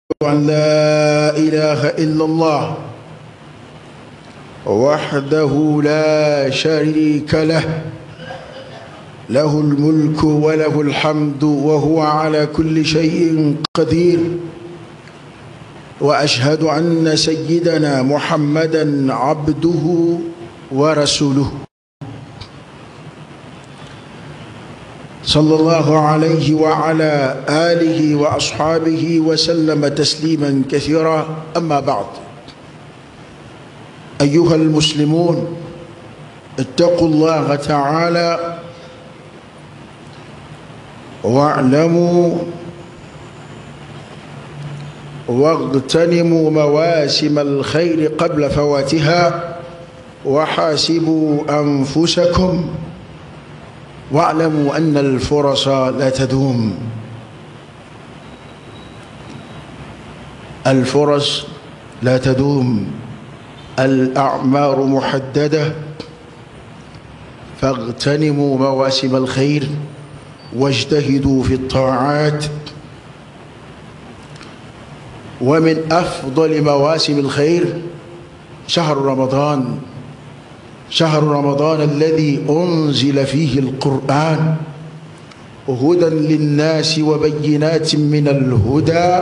أن لا إله إلا الله وحده لا شريك له، له الملك وله الحمد وهو على كل شيء قدير. وأشهد أن سيدنا محمدا عبده ورسوله صلى الله عليه وعلى آله وأصحابه وسلم تسليما كثيرا. أما بعد، أيها المسلمون، اتقوا الله تعالى واعلموا واغتنموا مواسم الخير قبل فواتها، وحاسبوا أنفسكم، واعلموا أن الفرص لا تدوم. الفرص لا تدوم، الأعمار محددة، فاغتنموا مواسم الخير واجتهدوا في الطاعات. ومن أفضل مواسم الخير شهر رمضان، شهر رمضان الذي أنزل فيه القرآن هدى للناس وبينات من الهدى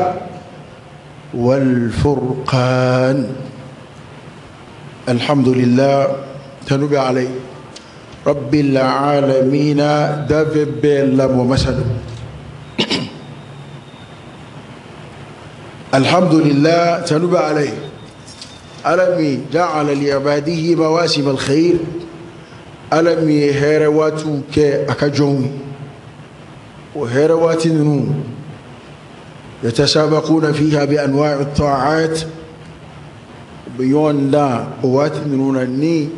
والفرقان. الحمد لله تنبي عليه رب العالمين دبب ومسد. الحمد لله تنبي عليه ألم جعل لعباده مواسم الخير، ألم هيرواتو كأكجون وهيروات نون يتسابقون فيها بأنواع الطاعات بيون لا قوات نون ني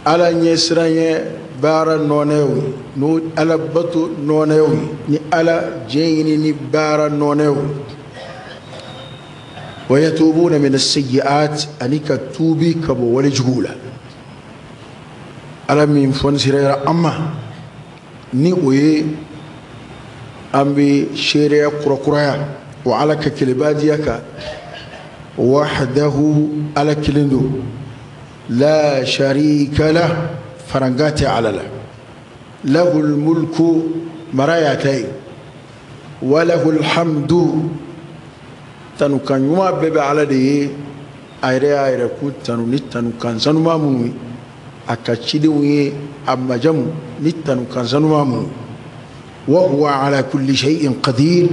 ألا يسرني بارا نونيوي نو ألا بطو نونيوي ني ألا جيني ني بارا نونيوي. ويتوبون من السيئات أنك توبي كبو ولجهولا. ألا من فنسيرا أما ني وي أمبي شيريا كرا وعلى كلباديك وحده على كلندو لا شريك له فرنغاتي على له، له الملك مراياتي وله الحمد تنوكان يما بيبي على دي ايري ايري كو تنو ني تنوكان سنو ماموني اكا وي اما جمو ني تنوكان سنو ماموني. وهو على كل شيء قدير.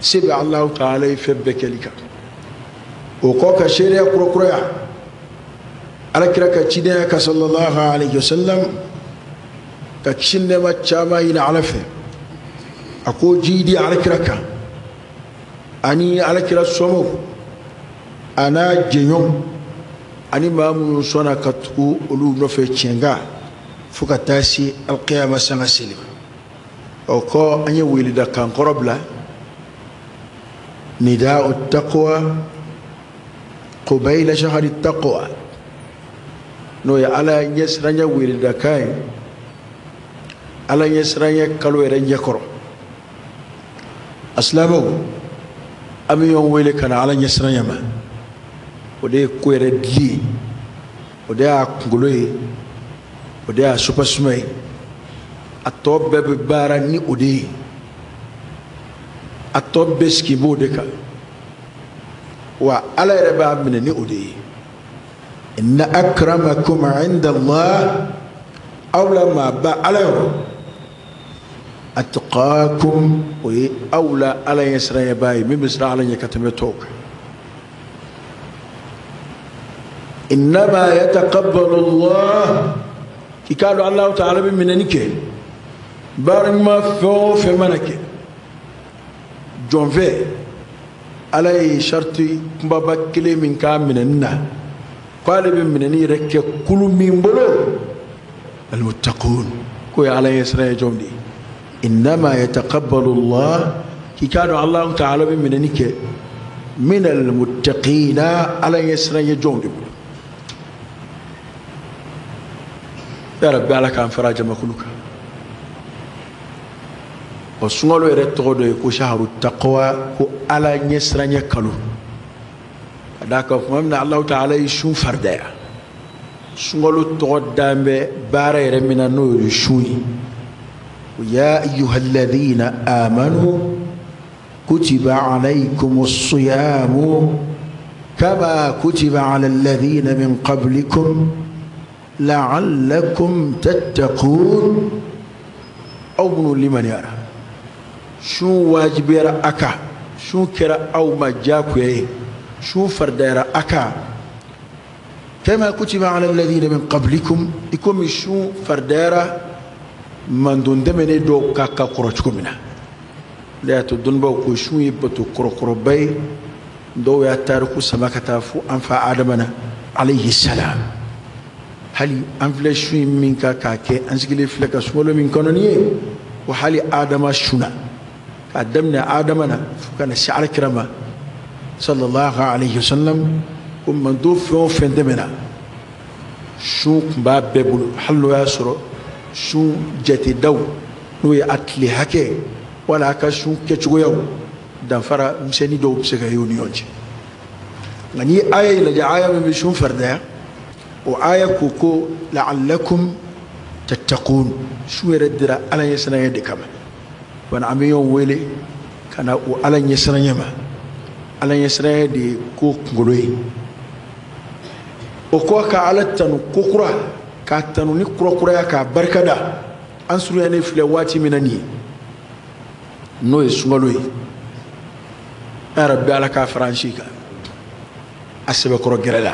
سبع الله تعالى فبك لك وكوكا شيريا كرو على كراكا تشيديا صلى الله عليه وسلم كتشين ما تشاما إلى علفه أكو جيدي على كراكا أني على كرا سومو أنا جيوم أني ما من سونا كتكو أولو نفي تشينغا فكتاسي القيامة سنة سلم أو أني ولد كان قرب نداء التقوى قبيل شهر التقوى نو يا على يسرنيا ولد كاين على يسرنيا كلو يرنيا كرو أسلامو أمي يوم ويلي كان على يسرنيا ما ودي كوير دلي ودي أكغلوي ودي سوبر التوب ببارني ودي التوب بسكي بودكا وعلى ربا من نؤدي. إن أكرمكم عند الله أولى ما عليه أتقاكم أولى على يسرى باي من بسرى على يكتمتوك. إنما يتقبل الله كي قالوا الله تعالى من نكي بارن ما فو في منك جون في على شرطي بابا كلي من كان من النا قال من ني رك كل من بلو المتقون كوي على يسرى جون دي. إنما يتقبل الله كي كانوا الله تعالى من نك من المتقين على يسرى جون دي. يا ربي على كان فراج مخلوق. Ɔ sunkalo yɛrɛ tɔgɔ dɔ ye ko shaharu taqwa, ko ala ɲɛsiranɲɛ kalo. Ka d'a kan tuma min na Alahu taala ye sun faridaya, sunkalo tɔgɔ dan bɛ baara yɛrɛ min na n'o ye sun ye. Ya ayyuhalladhina amanu kutiba alaykumus siyamu kama kutiba ala alladhina min qablikum la'allakum tattaqun. Aw minnu limaniyara, sun wajibiyara a kan, sun kɛra aw ma diyagoya ye, sun faridayara a kan. Kama kutiba ala alladhina min qablikum, i komi sun faridayara mandon tɛmɛnen dɔw ka kɔrɔ cogo min na. O de y'a to dɔnnibaaw ko sun ye bato kɔrɔkɔrɔba ye. Dɔw y'a tariku sama ka taa fo an fa Adama na alayhi salam. Hali an filɛ sun in min kan k'a kɛ, an sigilen filɛ ka sunkalo min kɔnɔ nin ye, ko hali Adama sunna k'a daminɛ Adama na fo ka na se alakira ma sallallahu alayhi wa sallam, ko mando fɛn o fɛn tɛmɛna sun tun b'a bɛɛ bolo, hali n'o y'a sɔrɔ sun jatedaw n'o ye a tile hakɛ wala a ka sun kɛcogoyaw danfara misɛnnin dɔw bɛ se ka ye u ni ɲɔgɔn cɛ. Nka n'i ye aya in lajɛ, aya min bɛ sun faridaya, o aya ko ko la'allakum tattaqun, sun yɛrɛ dira ala ɲɛsiranɲɛ de kama. Wa an bɛ ɲɔgɔn wele ka na o ala ɲɛsiranɲɛ ma. Ala ɲɛsiranɲɛ de ye ko kunkolo ye. O kɔ ka ala tanu kokura, k'a tanu ni kurakuraya, k'a barikada. An surunyalen filɛ waati min na nin ye, n'o ye sunkalo ye, ya Rabbi ala k'a fara an si kan a sɛbɛkɔrɔ gɛrɛ la.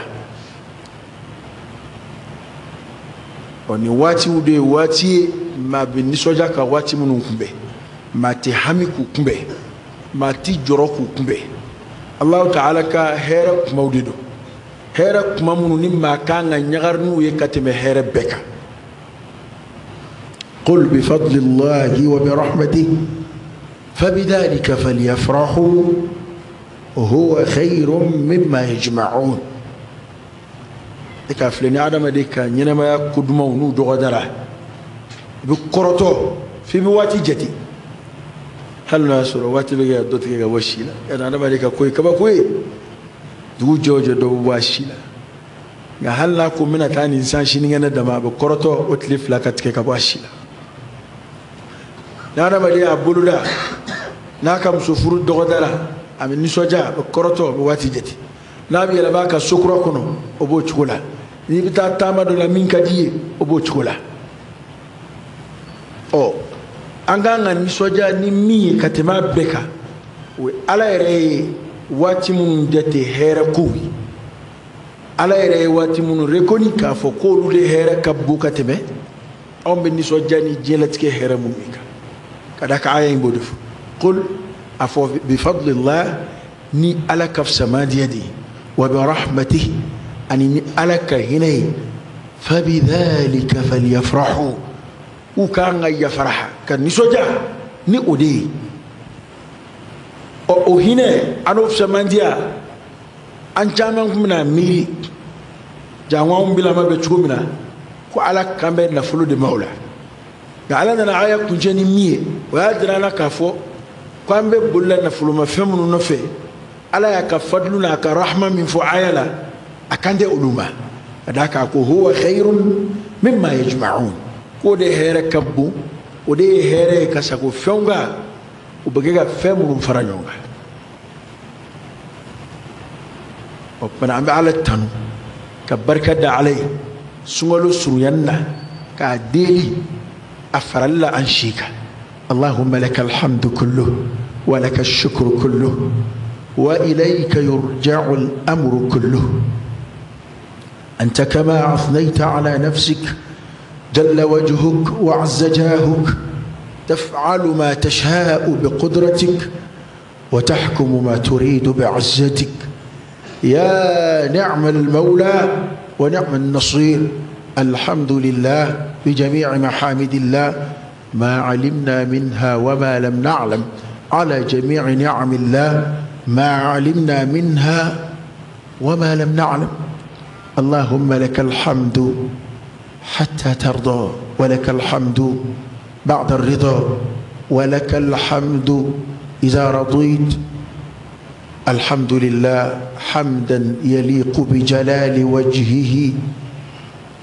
Ɔ nin waatiw de ye waati ye maa bɛ nisɔndiya ka waati minnu kunbɛn, maa tɛ hami k'u kunbɛn, maa tɛ jɔrɔ k'u kunbɛn. Alahu taala ka hɛrɛ kumaw de don, hɛrɛ kuma minnu ni maa kan ka ɲagari n'u ye ka tɛmɛ hɛrɛ bɛɛ kan. Qul bifadlillahi wa birahmatihi fabidhalika falyafrahu huwa khayrun mimma yajma'un. E k'a filɛ ni adamaden ka ɲɛnamaya ko dumanw n'u dɔgɔdara, i bɛ kɔrɔtɔ f'i bɛ waati jate, hali n'o y'a sɔrɔ waati bɛ kɛ ka dɔ tigɛ ka bɔ si la. Yala adamaden ka ko ye kabako ye, dugu jɛ o jɛ dɔ bɛ bɔ a si la. Nka hali n'a ko n bɛna taa nin san sinikɛnɛ dama, a bɛ kɔrɔtɔ o tile fila ka tigɛ ka bɔ a si la. Ni adamaden y'a boloda n'a ka muso furu dɔgɔdara, a bɛ nisɔndiya, a bɛ kɔrɔtɔ, a bɛ waati jate. N'a bɛ yɛlɛma a ka so kura kɔnɔ, o b'o cogo la. N'i bɛ taa taama dɔ la min ka di i ye, o b'o cogo la. Ɔ an kan ka nisɔndiya ni min ye ka tɛmɛ a bɛɛ kan, o ye ala yɛrɛ ye waati minnu jate hɛrɛ kow ye. Ala yɛrɛ ye waati minnu reconnu k'a fɔ k'olu de hɛrɛ ka bon ka tɛmɛ anw bɛ nisɔndiya ni diɲɛlatigɛ hɛrɛ minnu ye kan. Ka d'a kan aya in b'o de fɔ. Qul, a fɔ bifadlillah, ni ala ka fisamadiya de ye, wa birahmatihi, ani ni ala ka hinɛ ye, fabidhalika falyafrahu, u kan ka yafaraha ka nisɔndiya ni o de ye. Ɔ o hinɛ an'o fisamandiya, an caman tun bɛna miiri janko anw bilama bɛ cogo min na ko ala kan bɛ nafolo de ma o la. Nka ala nana aya kuncɛ ni min ye, o y'a jira an na k'a fɔ ko an bɛ bolila nafolomafɛn minnu nɔfɛ, ala y'a ka fadlu n'a ka rahma min fɔ aya la, a kan tɛ olu ma. Ka d'a kan ko huwa khayrun mimma yajma'un, k'o de hɛrɛ ka bon, o de ye hɛrɛ ye ka sago fɛnw kan, u bɛ kɛ ka fɛn minnu fara ɲɔgɔn kan. O tuma na an bɛ ala tanu ka barika da ala ye sunkalo surunyani na, k'a deli a farali la an si kan. Allahumma laka alhamdu kulluh wa laka shukru kulluh wa ilayka yurja'u al-amru kulluh. Anta kama athnayta ala nafsik jalla wajhuk wa azza jahuk, taf'alu ma tasha'u biqudratik wa tahkumu ma turidu bi'izzatik. Ya ni'ma al-mawla wa ni'ma an-nasir. Alhamdulillah bijami'i mahamidillah ma 'alimna minha wa ma lam na'lam, ala jami'i ni'amillah ma 'alimna minha wa ma lam na'lam. Allahumma lakal hamdu hatta tarda wa lakal hamdu ba'da ar-ridha ولك الحمد إذا رضيت. الحمد لله حمدا يليق بجلال وجهه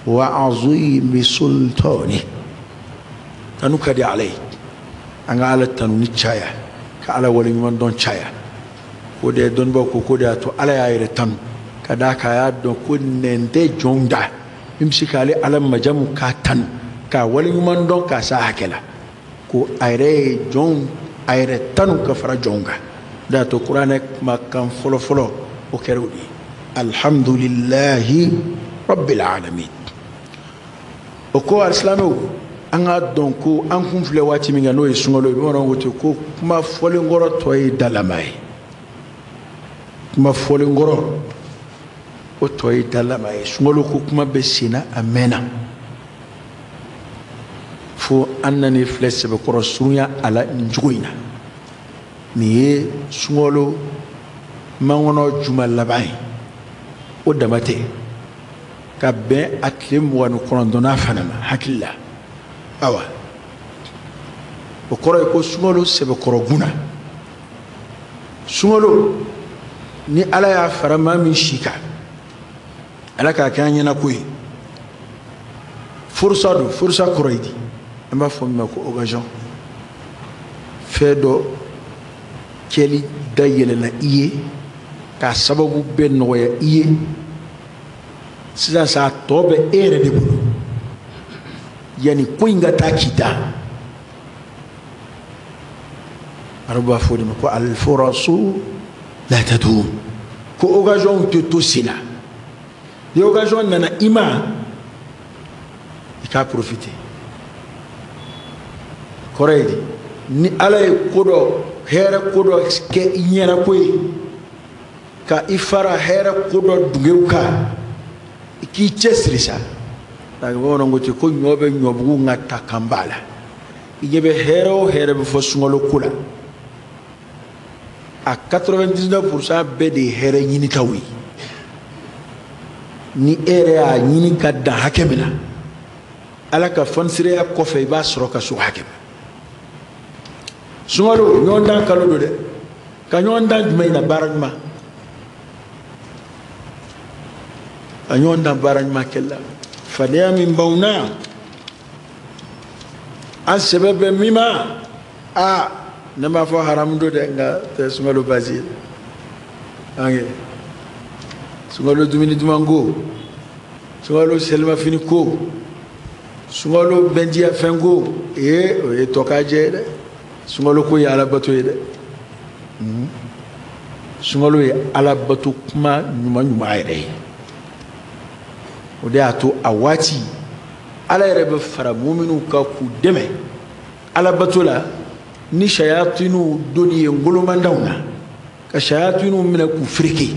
وعظيم سلطانه. تنكدي عليه أن على التنوني تشايا كعلى ولي من دون تشايا كودي دون بوكو كودي أتو على يا تنو كذاك يا دون كود ننتي جوندا يمسك عليه على مجمو كاتن كولي من دون كساهكلا كو أيري جون أيري تنو كفر جونغا داتو قرآن ما كان فلو فلو وكرودي الحمد لله رب العالمين. وكو الإسلام أنا دونكو أنكم في الوقت من نوع سنغلو بمرة وتكو ما فلنغرو توي دلماي ما فلنغرو وتوي دلماي سنغلو كوكما بسينا أمينا فو أنني فلس بكرة سوريا على نجوينا نيه سنغلو ما ونو جمال لبعين ودمته كبين أتلم ونقرن فنما حكلا awa o kɔrɔ ye ko sunkalo sɛbɛkɔrɔ gunna sunkalo ni ala y'a fara maa min si kan ala k'a kɛ an ɲɛna ko ye furusa don furusa kɔrɔ ye di an b'a fɔ min ma ko occasion fɛn dɔ kɛli dayɛlɛla i ye k'a sababu bɛɛ nɔgɔya i ye sisan sa a tɔ bɛ e yɛrɛ de bolo yani ko in ka taa k'i da arabu b'a fɔ o de ma ko alfurasu la tadum ko occasion tɛ to sen na ni occasion nana i ma i k'a profiter kɔrɔ ye di ni ala ye ko dɔ hɛrɛ ko dɔ kɛ i ɲɛna ko ye ka i fara hɛrɛ ko dɔ dungew kan i k'i cɛsiri sa. Bamananw ko ten ko ɲɔ bɛ ɲɔbugu nka ta kan b'a la i ɲɛ bɛ hɛrɛ o hɛrɛ bɛ fɔ sunkalo ko la a 99% bɛɛ de ye hɛrɛ ɲinitaw ye ni e yɛrɛ y'a ɲini ka dan hakɛ min na ala ka fɔnisireya kɔfɛ i b'a sɔrɔ ka s'o hakɛ ma sunkalo ɲɔgɔn dan kalo don dɛ ka ɲɔgɔn dan jumɛn na baara ɲuman ka ɲɔgɔn dan baara ɲuman kɛli la fadenya min b'anw na an sɛbɛ bɛ min ma a ne m'a fɔ haramu don dɛ nka tɛ sunkalo baasi ye an sunkalo dumuni duman ko sunkalo selimafini ko sunkalo bɛndiya fɛn ko ee o ye tɔkajɛ ye dɛ sunkalo ko ye alabato ye dɛ sunkalo ye alabato kuma ɲuman ɲuman yɛrɛ ye o de y'a to a waati ala yɛrɛ bɛ fara muminu kan k'u dɛmɛ alabato la ni sayatiniw donni ye ngolomandaw na ka sayatiniw minɛ k'u fereke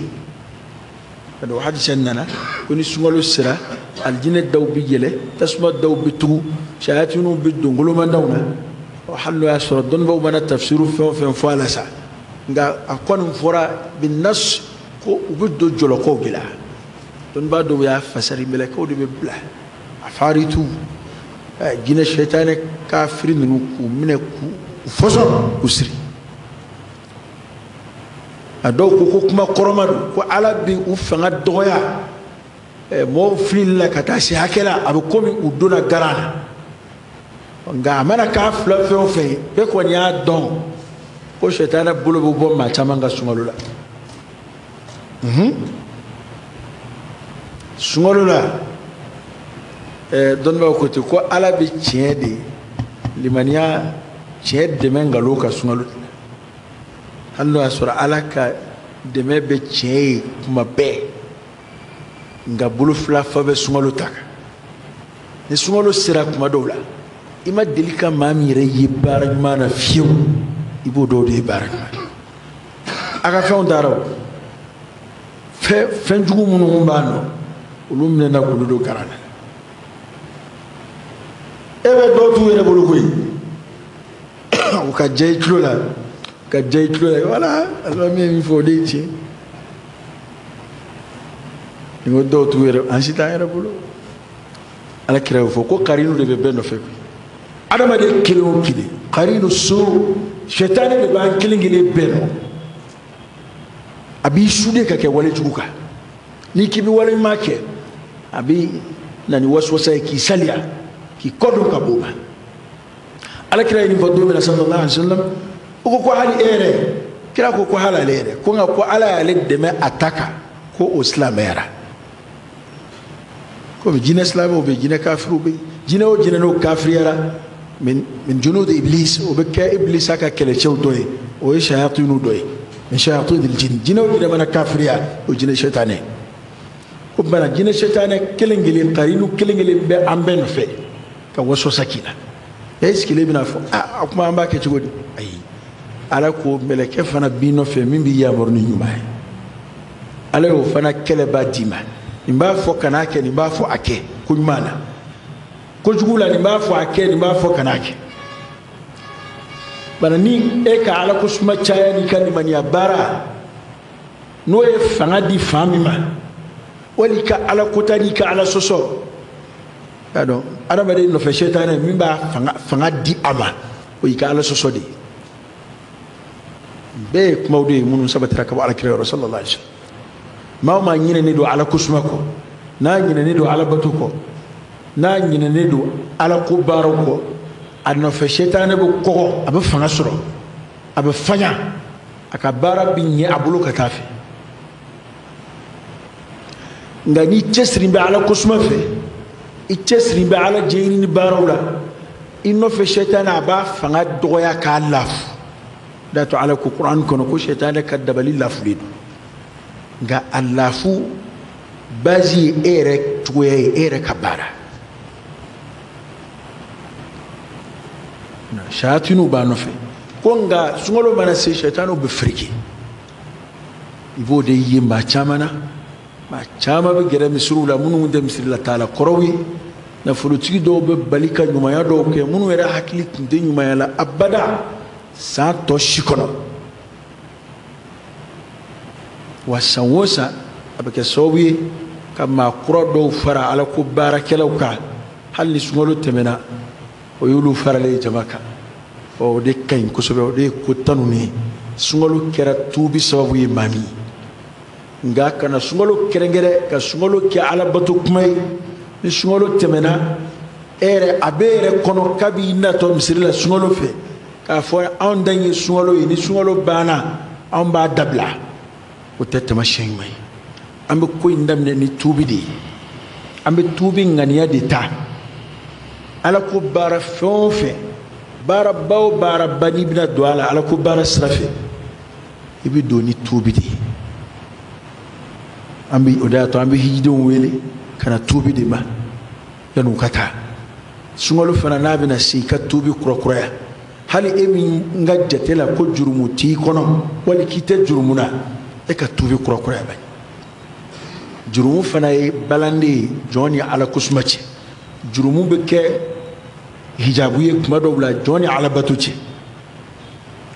ka don hadisa nana ko ni sunkalo sera alijinɛ daw bɛ yɛlɛ tasuma daw bɛ tugu sayatiniw bɛ don ngolomandaw na hali n'o y'a sɔrɔ dɔnnibaw mana tafsiru fɛn o fɛn fɔ a la sa nka a kɔni fɔra bi nas ko u bɛ don jɔlɔkɔw de la dɔnnibaa dɔw y'a fasari mɛlɛkɛw de bɛ bila a faritu jinɛ sɛtanɛ kafiri ninnu k'u minɛ k'u fɔsɔn k'u siri a dɔw ko ko kuma kɔrɔma don ko ala bɛ u fanga dɔgɔya mɔgɔw filili la ka taa se hakɛ la a bɛ komi u donna garan na nka a mana k'a fila fɛn o fɛn ye e kɔni y'a dɔn ko sɛtanɛ bolo bɛ bɔ maa caman ka sunkalo la sunkalo la dɔnnibaw ko ten ko ala bɛ tiɲɛ de limaniya tiɲɛ dɛmɛ nkalon ka sunkalo la hali n'o y'a sɔrɔ ala ka dɛmɛ bɛ tiɲɛ ye kuma bɛɛ nka bolo fila fa bɛ sunkalo ta kan ni sunkalo sera kuma dɔw la i ma deli ka maa min yɛrɛ ye baara ɲuman na fiyewu i b'o dɔw de ye baara ɲuman na a ka fɛnw taara o fɛn jugu minnu b'a nɔ olu minɛna k'olu don garan na e bɛ dɔw t'u yɛrɛ bolo koyi u ka jɛ i tulo la ka jɛ i tulo la wala alimami ye min fɔ o de ye tiɲɛ ni ko dɔw t'u yɛrɛ an si t'an yɛrɛ bolo ala kira y'o fɔ ko karinu de bɛ bɛɛ nɔfɛ koyi adamaden kelen o kelen Qarinu su, shetani de b'an kelen kelen bɛɛ nɔ. A b'i sude ka kɛ wale jugu kan. N'i k'i bɛ wale ɲuman kɛ, a bɛ na ni waswasa ye k'i saliya, k'i kɔ don ka bɔ o ma. Ala kira ye nin fɔ don min na sallallahu alaihi wa sallam, o ko ko hali e yɛrɛ, kira ko ko hali ale yɛrɛ, ko nka ko Ala y'ale dɛmɛ a ta kan, ko o silamɛyara. Komi jinɛ silamɛw bɛ, jinɛ kafiriw bɛ, jinɛ o jinɛ n'o kafiriyara, min junud iblis, o bɛ kɛ iblisa ka kɛlɛcɛw dɔ ye, o ye shayatinu dɔ ye, min shayatinil jinn. Jinɛ o jinɛ mana kafiriya, o jinɛ sɛtanɛ. O tuma jinɛ sɛtanɛ kelen kelen, karinu kelen kelen bɛ an bɛɛ nɔfɛ ka waswasa k'i la. E sigilen bɛna fɔ, a kuma an b'a kɛ cogo di? Ayi, Ala ko mɛlɛkɛ fana b'i nɔfɛ min b'i yamaru ni ɲuman ye. Ala y'o fana kɛlɛba d'i ma. Nin b'a fɔ kan'a kɛ, nin b'a fɔ a kɛ ko ɲuman na. Kojugu la, nin b'a fɔ a kɛ, nin b'a fɔ kan'a kɛ. Bana ni e ka Ala ko suma caya n'i ka limaniya baara, n'o ye fanga di fan min ma, wali ka Ala kota n'i ka Ala sɔsɔ, y'a dɔn adamaden nɔfɛ sɛtanɛ min b'a fanga di a ma, o y'i ka Ala sɔsɔ de ye. Bɛɛ ye kumaw de ye minnu sabatira ka bɔ Ala kira yɔrɔ sallallahu alaihi wa sallam. Maa o maa ɲinɛnen don Ala ko suma kɔ, n'a ɲinɛnen don Ala bato kɔ, n'a ɲinɛnen don Ala ko baaraw kɔ, a nɔfɛ sɛtanɛ bɛ kɔgɔ, a bɛ fanga sɔrɔ, a bɛ faɲa, a ka baara bɛ ɲɛ a bolo ka taa fɛ. Nka n'i cɛsiri bɛ Ala ko suma fɛ, i cɛsiri bɛ Ala jɛɲini baaraw la, i nɔfɛ sɛtanɛ a b'a fanga dɔgɔya k'a lafu. Da to Ala ko Kuran kɔnɔ ko sɛtanɛ ka dabali lafulen don. Nka a lafu base ye e yɛrɛ cogoya ye, e yɛrɛ ka baara. Shayatiniw b'a nɔfɛ ko nka sunkalo mana se, sɛtanɛw bɛ fereke. I b'o de ye maa caman na. Maa caman bɛ gɛrɛ misiriw la minnu tɛ misiri la taala kɔrɔw ye. Nafolotigi dɔw bɛ bali ka ɲumanya dɔw kɛ minnu yɛrɛ hakili tun tɛ ɲumanya la abada san tɔ si kɔnɔ. Wa san o san a bɛ kɛ sababu ye ka maa kura dɔw fara Ala ko baarakɛlaw kan, hali ni sunkalo tɛmɛna, o y'olu faralen ye jama kan. O de ka ɲi kosɛbɛ, o de ye ko tanu ye. Sunkalo kɛra tuubi sababu ye maa min ye. Nka kana sunkalo kɛrɛnkɛrɛn ka sunkalo kɛ Ala bato kuma ye. Ni sunkalo tɛmɛna, e yɛrɛ a bɛ e yɛrɛ kɔnɔ kabi natɔ misiri la sunkalo fɛ, k'a fɔ anw dan ye sunkalo ye, ni sunkalo banna anw b'a dabila. O tɛ taamasiyɛn ɲuman ye. An bɛ ko in daminɛ ni tuubi de ye. An bɛ tuubi ŋaniya de ta. Ala ko baara fɛn o fɛn, baaraba o baaraba n'i bɛna don a la Ala ko baara sira fɛ, i bɛ don ni tuubi de ye. An bɛ o de y'a to an bɛ hijidenw wele ka na tuubi de ma yanni u ka taa. Sunkalo fana n'a bɛna se, i ka tuubi kurakuraya. Hali e min ka jate la ko jurumu t'i kɔnɔ wali k'i tɛ jurumu na, e ka tuubi kurakuraya bani. Jurumu fana ye balande ye jɔn ni Ala kosuma cɛ. Jurumu bɛ kɛ hijabu ye kuma dɔw la jɔn ni Ala bato cɛ.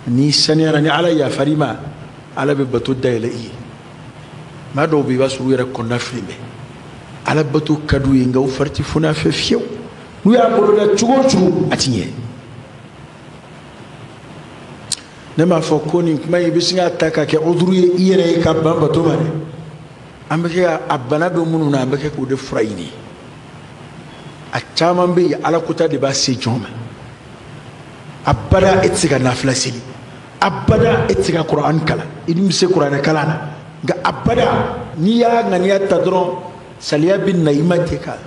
N'i saniyara, ni Ala yafar'i ma, Ala bɛ bato dayɛlɛ i ye. Maa dɔw bɛ yen, i b'a sɔrɔ u yɛrɛ kɔnɔna fili bɛ. Ala bato ka d'u ye, nka u fari tɛ foni a fɛ fiyewu. N'u y'a boloda cogo o cogo, a ti ɲɛ. Ne m'a fɔ ko nin kuma in i bɛ sin k'a ta k'a kɛ uduru ye i yɛrɛ ye ka ban bato ma dɛ. An bɛ kɛ a bana bɛ minnu na, an bɛ kɛ k'o de fura ɲini. A caman bɛ yen, Ala kota de b'a se jɔn ma. Abada e tɛ se ka nafila seli, abada e tɛ se ka Kuran kalan, i dun bɛ se kuranɛ kalan na, nka abada n'i y'a ŋaniya ta dɔrɔn, saliya bɛ na i ma ten ka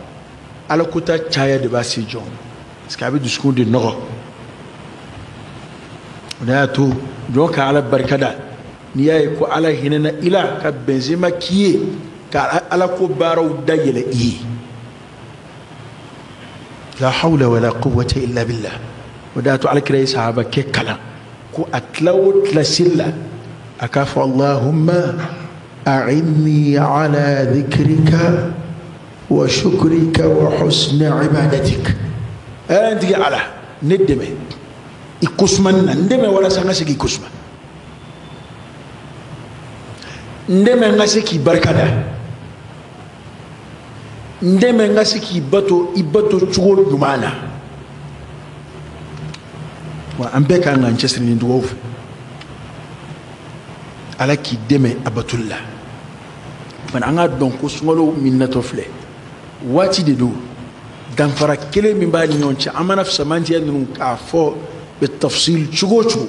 Ala kota caya de b'a se jɔn ma, parce que a bɛ dusukun de nɔgɔ. O de y'a to jɔn ka Ala barika da. N'i y'a ye ko Ala hinɛna i la ka bɛnsenma k'i ye, ka Ala ko baaraw dayɛlɛ i ye. La hawla wala quwwata illa billah. O de y'a to Ala kira ye sahaba kɛ kalan ko a tila o tila seli la, a k'a fɔ Allahumma a'inni ala dhikrika wa shukrika wa husni ibadatik. N tigi Ala, ne dɛmɛ i kosumani na, n dɛmɛ walasa n ka se k'i kosuma, n dɛmɛ n ka se k'i barika da, n dɛmɛ n ka se k'i bato i bato cogo ɲuman na. Wa an bɛɛ k'an k'an cɛsiri nin dugawu fɛ, Ala k'i dɛmɛ a batoli la. Fana an k'a dɔn ko sunkalo min natɔ filɛ, waati de don, danfara kelen min b'a ni ɲɔgɔn cɛ, an mana fisamantiya ninnu k'a fɔ bɛ tafsil cogo o cogo,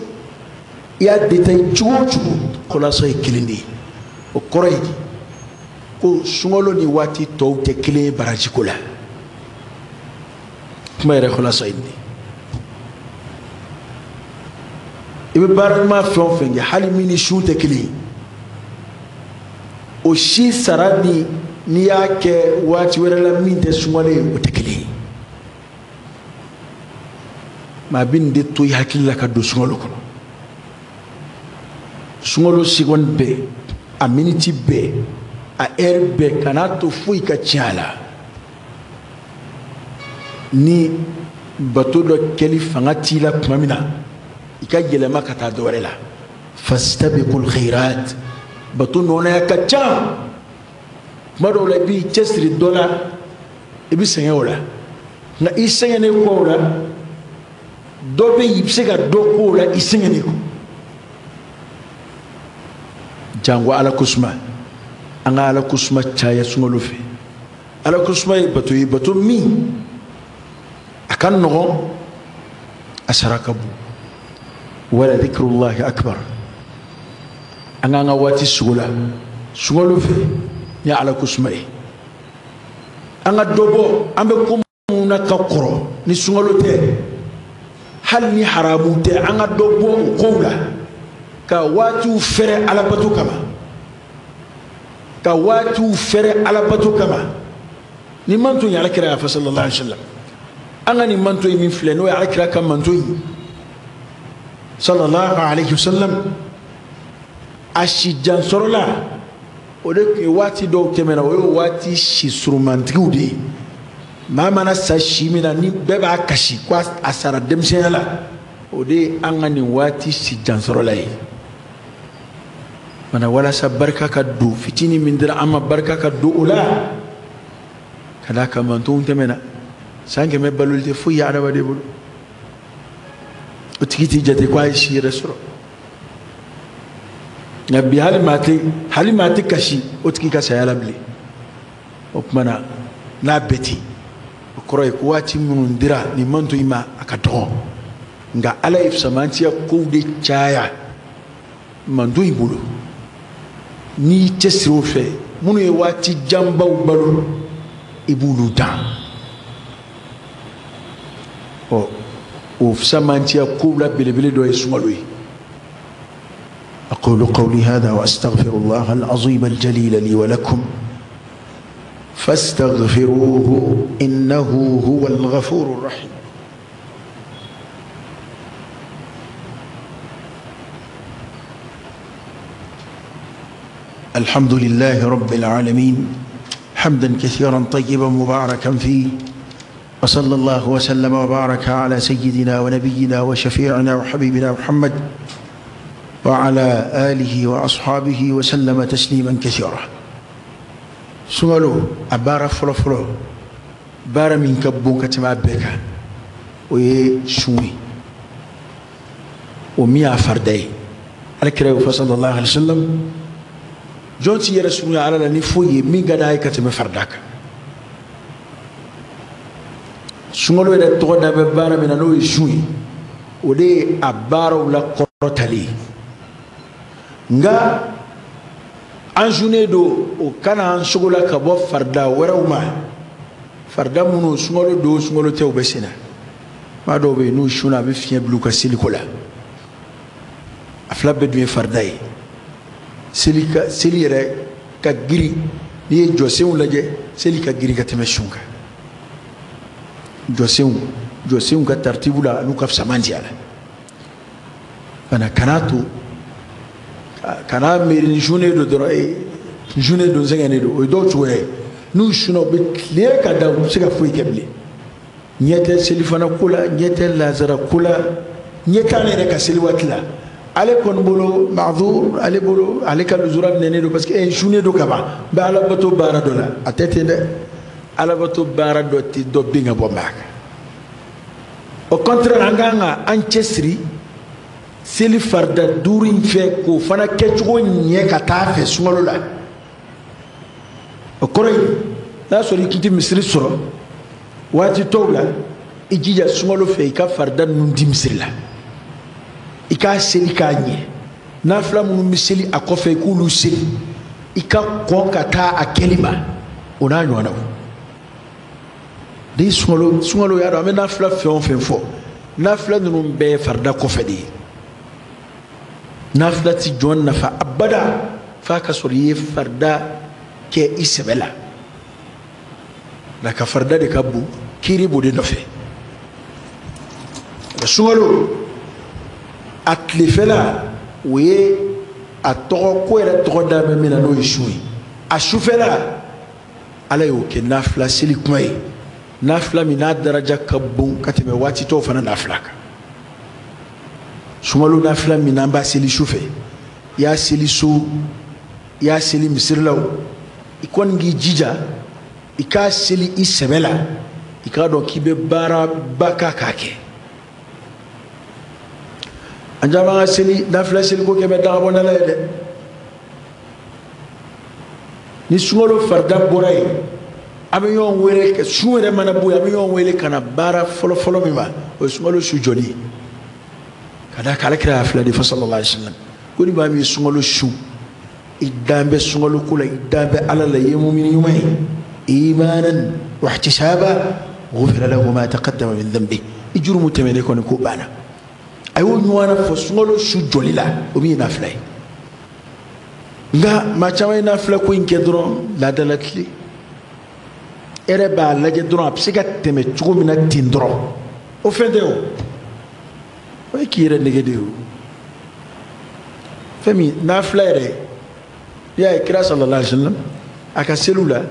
i y'a détail cogo o cogo, kɔlasɔ ye kelen de ye. O kɔrɔ ye di ko sunkalo ni waati tɔw tɛ kelen ye baraji ko la. Kuma yɛrɛ kɔlasɔ ye nin de ye. I bɛ baara ɲuman fɛn o fɛn kɛ, hali min ni sun tɛ kelen ye, o si sara ni n'i y'a kɛ waati wɛrɛ la min tɛ sunkalo ye, o tɛ kelen ye. Maa bɛ nin de to i hakili la ka don sunkalo kɔnɔ. Sunkalo seconde bɛɛ, a miniti bɛɛ, a heure bɛɛ, kan'a to foyi ka tiɲɛ a la. Ni bato dɔ kɛli fanga t'i la tuma min na, i ka yɛlɛma ka taa dɔ wɛrɛ la. Fastabiqul khairat, bato nɔnaya ka ca. Tuma dɔw la i b'i cɛsiri dɔ la, i bɛ sɛgɛn o la, nka i sɛgɛnnen kɔ o la, dɔ bɛ yen i bɛ se ka dɔ k'o la i sɛgɛnnen kɔ. Jango Ala ko suma, an ka Ala ko suma caya sunkalo fɛ. Ala ko suma ye bato ye, bato min a ka nɔgɔn, a sara ka bon. Wala dhikrullahi akbar. An k'an ka waati sugo la sunkalo fɛ ni Ala ko suma ye. An ka dɔ bɔ an bɛ ko minnu na ka kɔrɔ ni sunkalo tɛ, hali ni haramu tɛ, an ka dɔ bɔ o kow la ka waatiw fɛrɛ alabato kama, ka waatiw fɛrɛ alabato kama. Ni manto ye Alakira y'a fɔ sallallahu alaihi wa sallam, an ka nin manto in min filɛ n'o ye Alakira ka manto ye sallallahu alaihi wa sallam, a si jan sɔrɔla o de tun ye waati dɔw tɛmɛna, o ye waati si surumantigiw de ye. Maa mana sa si min na ni bɛɛ b'a kasi ko a sara denmisɛnya la, o de ye an ka nin waati si jan sɔrɔla ye. Mana walasa barika ka don fitinin min dira an ma, barika ka don o la, ka d'a kan mantonw tɛmɛna, san 100 baloli tɛ foyi ye adamaden bolo. O tigi t'i jate ko a ye si yɛrɛ sɔrɔ. Nka bi hali maa tɛ kasi o tigi ka saya la bilen. O tuma na n'a bɛɛ ten, o kɔrɔ ye ko waati minnu dira nin manto in ma a ka dɔgɔ, nka Ala ye fisamantiya kow de caya manto in bolo. N'i y'i cɛsiri o fɛ, minnu ye waati janbaw balo, i b'olu dan. Ɔ o fisamantiya kow la belebele dɔ ye sunkalo ye. أقول قولي هذا وأستغفر الله العظيم الجليل لي ولكم فاستغفروه إنه هو الغفور الرحيم. الحمد لله رب العالمين، حمدا كثيرا طيبا مباركا فيه، وصلى الله وسلم وبارك على سيدنا ونبينا وشفيعنا وحبيبنا محمد وعلى آله وأصحابه وسلم تسليما كثيرا. سؤالو أبارا فلو فلو بارا من كبون كتما بك وي شوي ومية فردي على كريم صلى الله عليه وسلم جونتي يرسمي على لنفوي مين قد كتما فرداك سؤالو إذا تغنى ببارا من أنو شوي ولي أبارا ولا قرطلي nga an journée do o kana an sogola ka bɔ farida wɛrɛw ma, farida minnu sunkalo don sunkalo tɛ u bɛ sen na. Maa dɔw bɛ yen n'u sunna a bɛ fiɲɛ bila u ka seliko la, a fila bɛɛ dun ye farida ye. Seli ka seli yɛrɛ ka girin, n'i ye jɔsenw lajɛ seli ka girin ka tɛmɛ sun kan. Jɔsenw ka taritibu la n'u ka fisaman diya la. Fana kana to kana miiri ni journée do dɔrɔn, journée don sɛgɛnnen don, o ye dɔw cogoya ye. N'u sunna u bɛ tile ka da, u tɛ se ka foyi kɛ bilen. Ɲɛ tɛ selifana ko la, ɲɛ tɛ lazara ko la, ɲɛ t'ale yɛrɛ ka seli waati la. Ale kɔni bolo maazur, ale bolo ale ka luzura minɛnen don parce que journée do ka ban. N bɛ alabato baara dɔ la, a tɛ ten dɛ. Alabato baara dɔ tɛ dɔ bin ka bɔ maa kan. Au contraire, an kan ka an cɛsiri seli farida 5 in fɛ k'o fana kɛcogo ɲɛ ka taa fɛ sunkalo la. O kɔrɔ ye n'a sɔrɔ i tun tɛ misiri sɔrɔ waati tɔw la, i jija sunkalo fɛ i ka farida ninnu di misiri la, i k'a seli k'a ɲɛ, nafila minnu bɛ seli a kɔfɛ i k'olu seli, i ka kɔn ka taa a kɛli ma, o n'a ɲɔgɔnnaw. Ni sunkalo y'a dɔn an bɛ nafila fɛn o fɛn fɔ, nafila ninnu bɛɛ ye farida kɔfɛ de ye. Nafila ti jɔn nafa abada f'a ka sɔrɔ i ye farida kɛ i sɛbɛ la. Nka ka farida de ka bon, kiiri b'o de nɔfɛ. Sunkalo a tilefɛla o ye a tɔgɔ ko yɛrɛ tɔgɔ da bɛ min na n'o ye su ye. A sufɛla Ala y'o kɛ nafila seli kuma ye, nafila min n'a daraja ka bon ka tɛmɛ waati tɔw fana nafila kan. Sunkalo nafila min n'an b'a seli su fɛ, i y'a seli so, i y'a seli misiri la o, i kɔni k'i jija i k'a seli i sɛbɛ la, i k'a dɔn k'i bɛ baaraba k'a kɛ. An caman ka seli nafila seliko kɛ bɛ dagabɔndala ye dɛ. Ni sunkalo farida bɔra yen, an bɛ ɲɔgɔn wele, sun yɛrɛ mana bɔ yen, an bɛ ɲɔgɔn wele ka na baara fɔlɔfɔlɔ min ma, o ye sunkalo su jɔli ye. Ka d'a kan Ala kira y'a filɛ de fɔ sallallahu alaihi wa sallam, ko ni maa min ye sunkalo su, i dan bɛ sunkalo ko la, i dan bɛ Ala la, i ye mumini ɲuman ye, imanan wa ihtisaba ghufira lahu ma taqaddama min dhanbi, i jurumu tɛmɛnen kɔni ko banna. A y'o ɲɔgɔnna fɔ sunkalo su jɔli la, o min ye nafila ye. Nka maa caman ye nafila ko in kɛ dɔrɔn laadala tile, e yɛrɛ b'a lajɛ dɔrɔn a bɛ se ka tɛmɛ cogo min na ten dɔrɔn, o fɛn tɛ o, o ye k'i yɛrɛ nege de ye o. Fɛn min nafila yɛrɛ, i y'a ye kira sallallahu alaihi wa sallam a ka seliw la,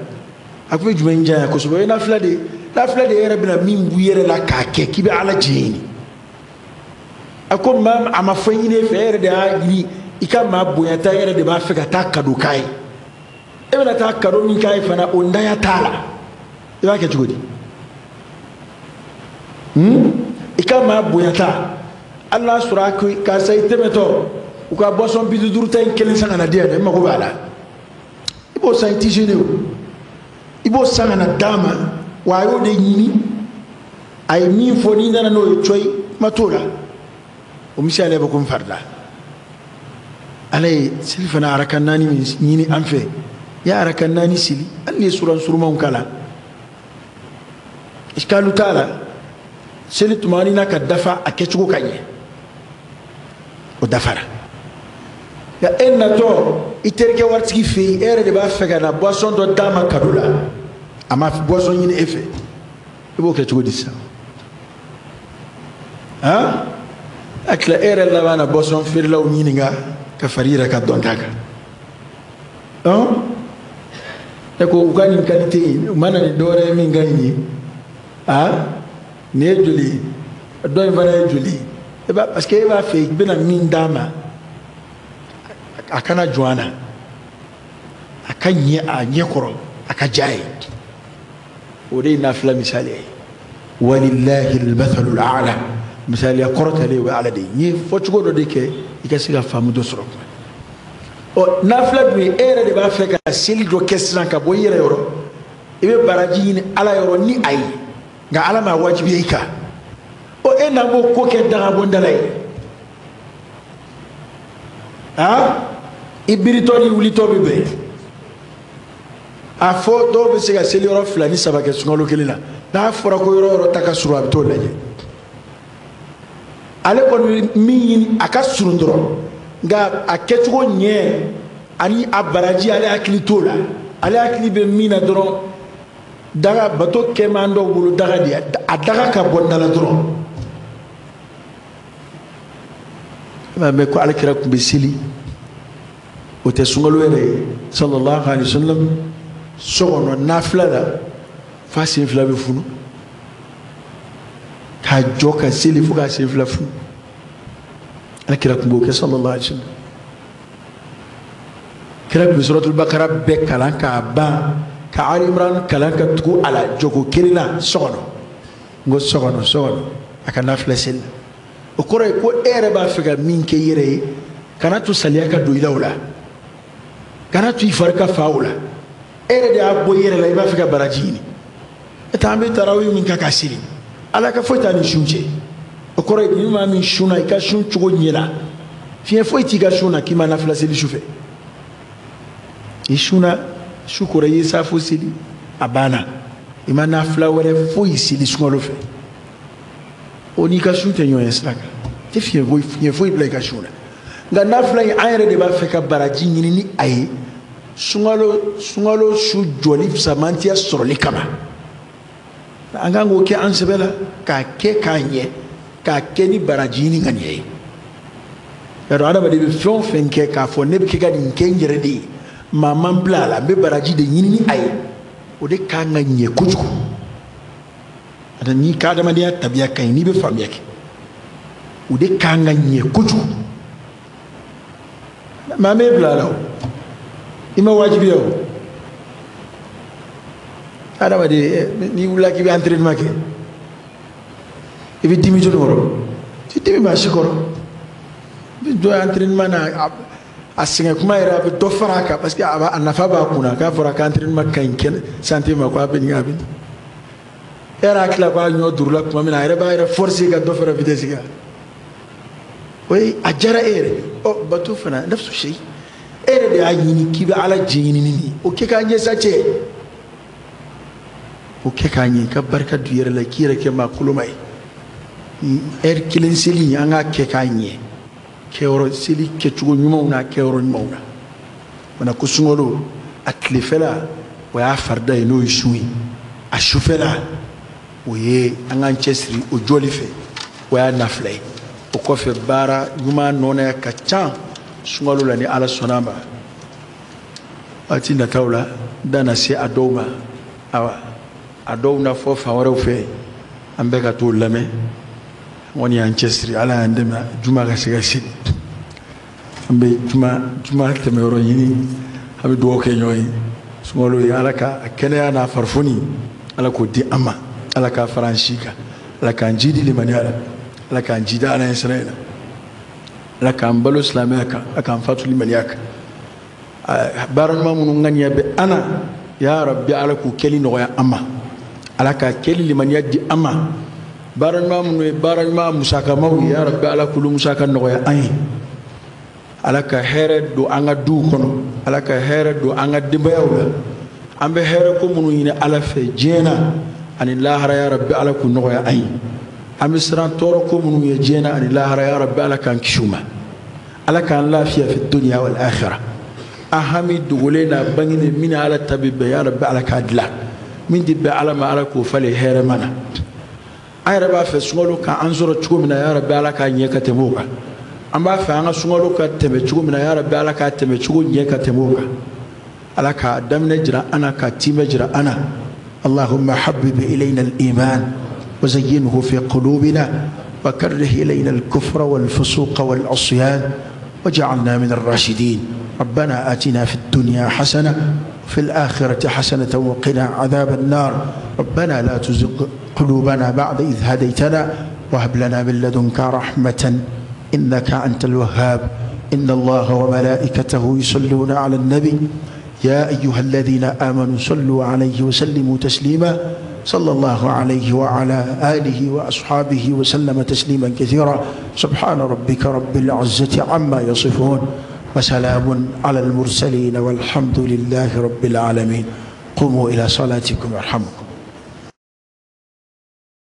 a tun bɛ jumɛn janya kosɛbɛ, o ye nafila de ye. Nafila de yɛrɛ bɛna min b'i yɛrɛ la k'a kɛ k'i bɛ Ala diɲɛ ɲini. A ko maa a ma fɛn ɲini e fɛ, e yɛrɛ de y'a ɲini, i ka maa bonyata, e yɛrɛ de b'a fɛ ka taa kado k'a ye. E bɛna taa kado min k'a ye fana, o ntanya t'a la, i b'a kɛ cogo di? I ka maa bonyata, hali n'a sɔrɔ a ko karisa i tɛmɛtɔ, u ka boisson 50 ta in kelen san ka na di yan dɛ, n mago b'a la. I b'o san, i t'i gêner o, i b'o san ka na d'a ma, wa a y'o de ɲini, a ye min fɔ n'i nana n'o ye cɔyi, kuma t'o la. O misaliya bɛ komi farida. Ala ye seli fana araka 4 min ɲini an fɛ, i y'a araka 4 seli, hali n'i ye suran surumanw k'a la, iskalu t'a la, seli tuma ni n'a ka dafa a kɛcogo ka ɲɛ, o dafara. Nka e natɔ i terikɛ waritigi fɛ yen, e yɛrɛ de b'a fɛ ka na boisson dɔ d'a ma kado la, a ma boisson ɲini e fɛ, i b'o kɛ cogo di sisan? Han, a tila e yɛrɛ laban na boisson feerelaw ɲininka ka fara i yɛrɛ ka dɔnta kan. E ko u ka nin qualité in, u ma na ni dɔwɛrɛ ye min ka ɲi nin ye. Nin ye joli ye, dɔ in fana ye joli ye. E b'a, parce que e b'a fɛ i bɛna min d'a ma, a kana jɔn a na, a ka ɲɛ a ɲɛ kɔrɔ, a ka diya ye. O de ye nafila misaliya ye. Walillahi almathalu al'ala, misaliya kɔrɔtalen o ye Ala de ye. N ye fɔcogo dɔ de kɛ i ka se ka faamu dɔ sɔrɔ. Ɔ nafila dun ye, e yɛrɛ de b'a fɛ ka seli dɔ kɛ sisan ka bɔ i yɛrɛ yɔrɔ, i bɛ baraji ɲini Ala yɔrɔ ni a ye, nka Ala m'a wajibiya i kan. Ɔ e n'an b'o ko kɛ dagabɔndala ye, i biritɔ ni wulitɔ bɛ bɛn. A fɔ dɔw bɛ se ka seli yɔrɔ 2 ni 3 kɛ sunkalo kelen na, n'a fɔra ko yɔrɔ yɔrɔ ta ka surun, a bɛ t'o lajɛ. Ale kɔni bɛ min ɲini a ka surun dɔrɔn, nka a kɛcogo ɲɛ ani a baraji ale hakili t'o la. Ale hakili bɛ min na dɔrɔn, daga bato kɛ man dɔw bolo daga de ye, a daga ka bɔ da la dɔrɔn. E b'a mɛn ko Ala kira tun bɛ seli, o tɛ sunkalo yɛrɛ ye sallallahu alaihi wa sallam, so kɔnɔ nafila la f'a sen 2 bɛ funu, k'a jɔ ka seli fo k'a sen 2 funu. Ala kira tun b'o kɛ sallallahu alaihi wa sallam. Kira tun bɛ suratul bakara bɛɛ kalan k'a ban, ka Ali Imran kalan ka tugu a la jɔko kelen na so kɔnɔ. N ko so kɔnɔ, so kɔnɔ. A ka nafila seli la. O kɔrɔ ye ko e yɛrɛ b'a fɛ ka min kɛ i yɛrɛ ye, kana to saliya ka don i la o la, kana to i fari ka fa o la. E yɛrɛ de y'a bɔ i yɛrɛ la, i b'a fɛ ka baraji ɲini. E t'an bɛ tarawih min kɛ ka seli, ala ka foyi t'a ni sun cɛ. O kɔrɔ ye ni maa min sunna, i ka sun cogo ɲɛna, fiɲɛ foyi t'i ka sun na k'i ma nafila seli su fɛ. I sunna su kɔrɔ, i ye safo seli, a banna, i ma nafila wɛrɛ foyi seli sunkalo fɛ. O n'i ka sun tɛ ɲɔgɔn ye sira kan, tɛ fiɲɛ foyi bila i ka sun na. Nka nafila in, an yɛrɛ de b'a fɛ ka baraji ɲini ni a ye sunkalo su jɔli fisamantiya sɔrɔli kama. An kan k'o kɛ an sɛbɛ la, k'a kɛ k'a ɲɛ, k'a kɛ ni baraji ɲini ka ɲɛ ye. Yarɔ, adamaden bɛ fɛn o fɛn kɛ k'a fɔ ne bɛ kɛ ka nin kɛ n yɛrɛ de ye, maa man bila a la, n bɛ baraji de ɲini ni a ye, o de kan ka ɲɛ kojugu. N'i ka adamadenya tabiya ka ɲi, n'i bɛ faamuya kɛ, o de kan ka ɲɛ kojugu. Maa m'e bila a la o, i ma wajibiya o. Adamaden, n'i wulila k'i bɛ entraînement kɛ, i bɛ dimi joli kɔrɔ? I tɛ dimi maa si kɔrɔ. I bɛ dɔ entraînement na, a sɛgɛn kuma yɛrɛ, a bɛ dɔ fara a kan, parce que a nafa b'a kunna. K'a fɔra ko entraînement ka ɲi kɛnɛ santé ma, ko a bɛ nin, a bɛ nin. E yɛrɛ hakili la ko a ɲɔ durula tuma min na, a yɛrɛ b'a yɛrɛ forcer ka dɔ fara vitesse kan. O ye a diyara e yɛrɛ. Ɔ bato fana nafsu shay, e yɛrɛ de y'a ɲini k'i bɛ ala diɲɛ ɲini ni nin ye, o kɛ k'a ɲɛ sa cɛ, o kɛ k'a ɲɛ, ka barika don i yɛrɛ la, k'i yɛrɛ kɛ maa koloma ye. Ɛri kelen seli, an k'a kɛ k'a ɲɛ, kɛyɔrɔ seli kɛcogo ɲumanw n'a kɛyɔrɔ ɲumanw na. O ko sunkalo a tilefɛla, o y'a farida ye, n'o ye sun ye. A sufɛla, o ye an k'an cɛsiri o jɔli fɛ, o y'a nafila ye. O kɔfɛ, baara ɲuman nɔnɔya ka ca sunkalo la, ni ala sɔnna a ma. Waati nataw la, n da na se a dɔw ma. Awa, a dɔw na fɔ fan wɛrɛw fɛ, an bɛɛ ka t'o lamɛn. An kɔni y'an cɛsiri, ala y'an dɛmɛ juma ka se ka seli. An bɛ juma tɛmɛyɔrɔ ɲini, an bɛ dugawu kɛ ɲɔgɔn ye. Sunkalo ye, ala ka kɛnɛya n'a farifoni, ala k'o di an ma, ala k'a fara an si kan, ala k'an jidi limaniya la, ala k'an jidi ala ɲɛ sira la, ala k'an balo silamɛya kan, ala k'an fatu limaniya kan. Baara ɲuman minnu ŋaniya bɛ an na, ya rabbi, ala k'u kɛli nɔgɔya an ma, ala k'a kɛli limaniya di an ma. Baara ɲuman minnu ye baara ɲuman musakamaw ye, ya rabbi, ala k'olu musaka nɔgɔya an ye. Ala ka hɛrɛ don an ka duw kɔnɔ, ala ka hɛrɛ don an ka denbayaw la. An bɛ hɛrɛ ko minnu ɲini ala fɛ diɲɛ na ani lahara, ya rabbi, ala k'u nɔgɔya an ye. An bɛ siran tɔɔrɔ ko minnu ye diɲɛ na ani lahara, ya rabbi, ala k'an kisi u ma. Ala k'an lafiya fi dunya wal akhirah. An hami dogolen n'a bangenen min ala ta bɛ bɛn, ya rabbi, ala k'a dilan. Min tɛ bɛn ala ma, ala k'o falen hɛrɛ ma na. An yɛrɛ b'a fɛ sunkalo k'an sɔrɔ cogo min na, ya rabbi, ala k'a ɲɛ ka tɛmɛ o kan. An b'a fɛ an ka sunkalo ka tɛmɛ cogo min na, ya rabbi, ala k'a tɛmɛ cogo ɲɛ ka tɛmɛ o kan. Ala k'a daminɛ jira an na, k'a timɛ jira an na. اللهم حبب إلينا الإيمان وزينه في قلوبنا، وكره إلينا الكفر والفسوق والعصيان، وجعلنا من الراشدين. ربنا آتنا في الدنيا حسنة وفي الآخرة حسنة وقنا عذاب النار. ربنا لا تزغ قلوبنا بعد إذ هديتنا، وهب لنا من لدنك رحمة إنك أنت الوهاب. إن الله وملائكته يصلون على النبي، يا أيها الذين آمنوا صلوا عليه وسلموا تسليما. صلى الله عليه وعلى آله وأصحابه وسلم تسليما كثيرا. سبحان ربك رب العزة عما يصفون، وسلام على المرسلين، والحمد لله رب العالمين. قوموا إلى صلاتكم يرحمكم.